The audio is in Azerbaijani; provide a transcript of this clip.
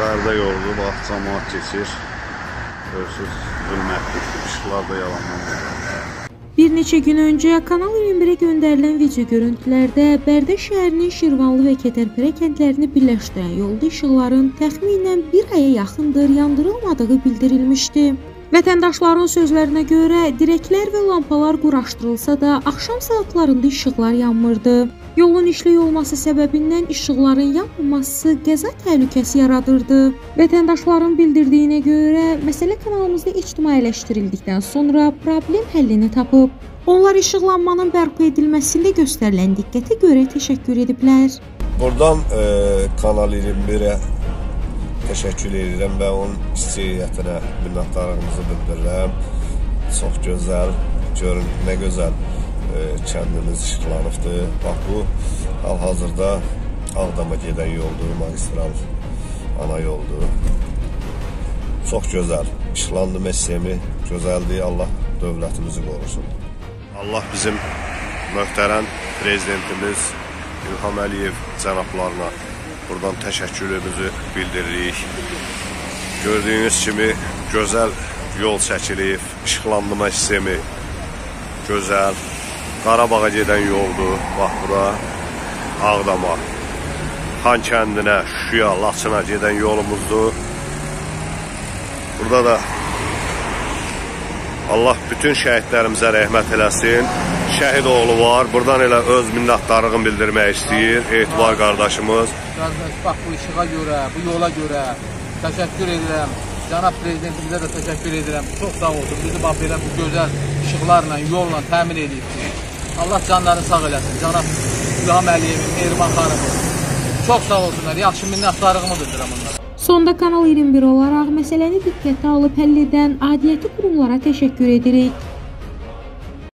Bərdə yoludur, bax, camaat keçir. Görürsünüz, zülmət düşdü, işıqlar da yalandan. Bir neçə gün öncə Kanal 21-ə göndərilən video görüntülərdə Bərdə şəhərinin Şirvanlı və Kətərpərə kəndlərini birləşdirən yolda işıqların təxminən bir aya yaxındır yandırılmadığı bildirilmişdi. Vətəndaşların sözlərinə görə dirəklər və lampalar quraşdırılsa da axşam saatlarında işıqlar yanmırdı. Yolun işlək olması səbəbindən işıqların yanmaması qəza təhlükəsi yaradırdı. Vətəndaşların bildirdiyinə görə məsələ kanalımızda ictimailəşdirildikdən sonra problem həllini tapıb. Onlar işıqlanmanın bərpa edilməsində göstərilən diqqətə görə təşəkkür ediblər. Buradan Kanal 21-ə təşəkkür edirəm və onun işçi heyətinə minnətdarlığımızı bildirirəm. Çox gözəl, görün nə gözəl kəndimiz işıqlanıbdır. Bax bu hal-hazırda Ağdama gedən yoldur, magistral ana yoldur. Çox gözəl, işıqlandırma sistemi gözəldir. Allah dövlətimizi qorusun. Allah bizim möhtərəm prezidentimiz İlham Əliyev cənablarına buradan təşəkkürümüzü bildiririk. Gördüyünüz kimi gözəl yol çəkilib, işıqlandırma sistemi gözəl. Qarabağa gedən yoldur, bax bura Ağdama, Xan kəndinə, Şuşuya, Laçına gedən yolumuzdur. Burada da Allah bütün şəhidlərimizə rəhmət eləsin. Şəhid oğlu var, buradan elə öz minnətdarlığını bildirmək istəyir Etibar qardaşımız. Qardaş, bax bu işığa görə, bu yola görə təşəkkür edirəm. Cənab prezidentimizə də təşəkkür edirəm. Çox sağ olsun, bizi bax belə bu gözəl işıqlarla, yolla təmin edibdir. Allah canlarını sağ eləsin. Cənab İlham Əliyevin, Mehriban xanımı. Çox sağ olsunlar, yaxşı minnətdarlığımı bildirəm onlara. Sonda Kanal 21 olaraq məsələni diqqətə alıb həll edən aidiyyəti qurumlara təşəkkür edirik.